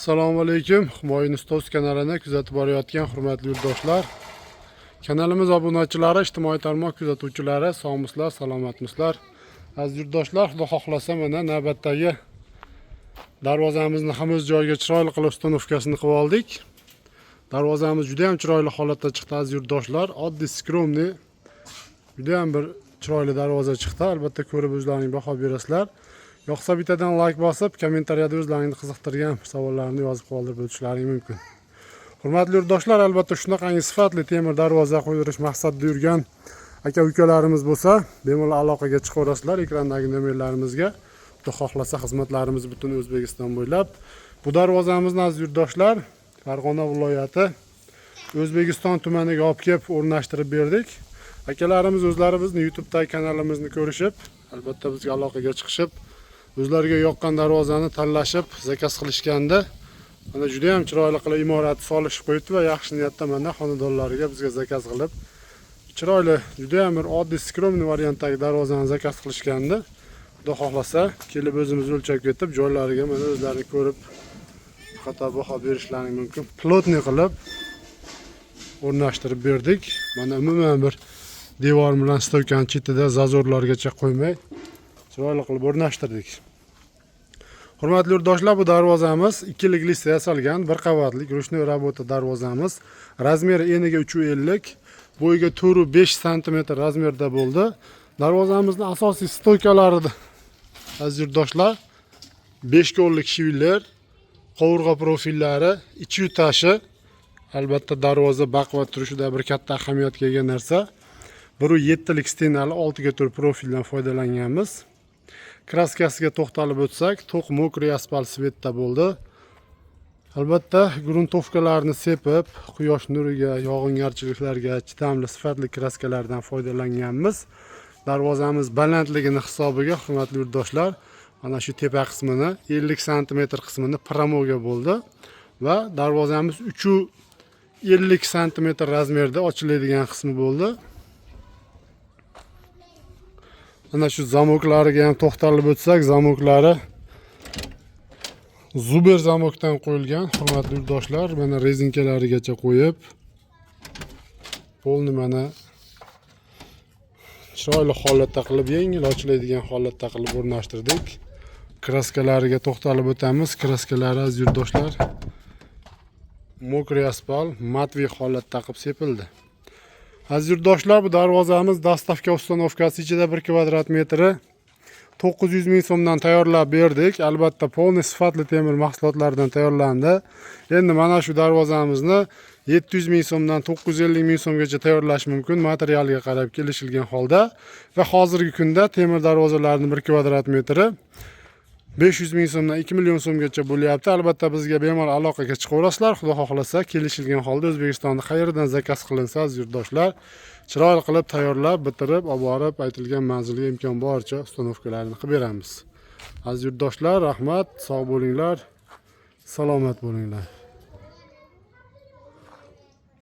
Assalomu alaykum. Humoyun Ustoz kanalini kuzatib borayotgan hurmatli yurtdoshlar. Kanalimiz obunachilari, ijtimoiy tarmoq kuzatuvchilari, sog'misizlar, salomatmisizlar? Aziz yurtdoshlar, Xudo xohlasa, mana navbatdagi darvozamizni ham o'z joyiga chiroyli qilib установка sini qilib oldik. Darvozamiz juda ham chiroyli holatda chiqdi, aziz yurtdoshlar. Oddiy, скромный, juda ham bir chiroyli darvoza chiqdi. Albatta, ko'rib o'zlaring baho berasizlar. Yoqsa bittadan layk bosib, kommentariyada o'zlaringni qiziqtirgan savollarni yozib qoldirib o'tishlaring mumkin. Hurmatli yurtdoshlar, albatta shunaqangi sifatli temir darvoza qo'ydirish maqsadida yurgan aka ukalarimiz bo'lsa, bemalol aloqaga chiqaverasizlar ekrandagi nomerlarimizga. Xudo xohlasa, xizmatlarimiz butun O'zbekiston bo'ylab. Bu darvozamizni, aziz yurtdoshlar, Farg'ona viloyati O'zbekiston tumaniga olib kelib o'rnashtirib berdik. Akalarimiz o'zlari bizni YouTube'dagi kanalimizni ko'rishib, albatta bizga aloqaga chiqishib, o'zlariga yoqqan darvozani tanlashib, заказ qilishganda, mana juda ham chiroyli qilib imorat solishib qo'yibdi va yaxshi niyatda mana xonadonlariga bizga заказ qilib, chiroyli, juda ham bir oddiy, скромный variantdagi darvozani заказ qilishgandi. Xudo xohlasa, kelib o'zimiz o'lchab ketib, joylariga mana o'zlari ko'rib xato baho berishlari mumkin. Плотный qilib o'rnashtirib berdik. Mana umuman bir devor bilan стойка ni chetida зазор largacha qo'ymay, chiroyli qilib o'rnashtirdik. Hurmatli yurtdoshlar, bu darvozamiz ikkilik лист da yasalgan, bir qavatlik ручной работа darvozamiz. Размер i eniga 3,50, bo'yiga 4,5 santimetr размер da bo'ldi. Darvozamizni asosiy стойка lari, aziz yurtdoshlar, 5 gollik швеллер, qovurg'a profillari, ichi tashi. Albatta, darvoza baquvvat turishida bir katta ahamiyatga ega narsa. 1,7lik стена li 6 ga 4 profildan foydalanganmiz. Краска siga to'xtalib o'tsak, to'q мокрый asfalt цвет da bo'ldi. Albatta, грунтовка larni sepib, quyosh nuriga, yog'ingarchiliklarga chidamli, sifatli краска lardan foydalanganmiz. Darvozamiz balandligini hisobiga, hurmatli yurtdoshlar, mana shu tepa qismini, 50 santimetr qismini прямой ga bo'ldi va darvozamiz 3,50 santimetr размер da ochiladigan qismi bo'ldi. Mana shu замок lariga ham to'xtalib o'tsak, замок lari Zuber замок dan qo'yilgan, hurmatli yurtdoshlar. Mana резинка larigacha qo'yib, полный mana chiroyli holatda qilib, yengil ochiladigan holatda qilib o'rnashtirdik. Краска lariga to'xtalib o'tamiz. Краска lari, aziz yurtdoshlar, мокрый asfalt матовый holatda qilib sepildi. Aziz yurtdoshlar, bu darvozamiz доставка, установка si ichida 1 kvadrat metri 900 ming so'mdan tayyorlab berdik. Albatta, полный sifatli temir mahsulotlardan tayyorlandi. Endi mana shu darvozamizni 700 ming so'mdan 950 ming so'mgacha tayyorlash mumkin, materialga qarab kelishilgan holda. Va hozirgi kunda temir darvozalarni 1 kvadrat metri 500 ming so'mdan 2 million so'mgacha bo'lyapti. Albatta, bizga bemalol aloqaga chiqaverasizlar. Xudo xohlasa, kelishilgan holda O'zbekistonda qayerdan заказ qilinsa, aziz yurtdoshlar, chiroyli qilib tayyorlab, bitirib, olib borib, aytilgan manzilga imkon boricha установка larni qilib beramiz. Aziz yurtdoshlar, rahmat, sog' bo'linglar, salomat bo'linglar.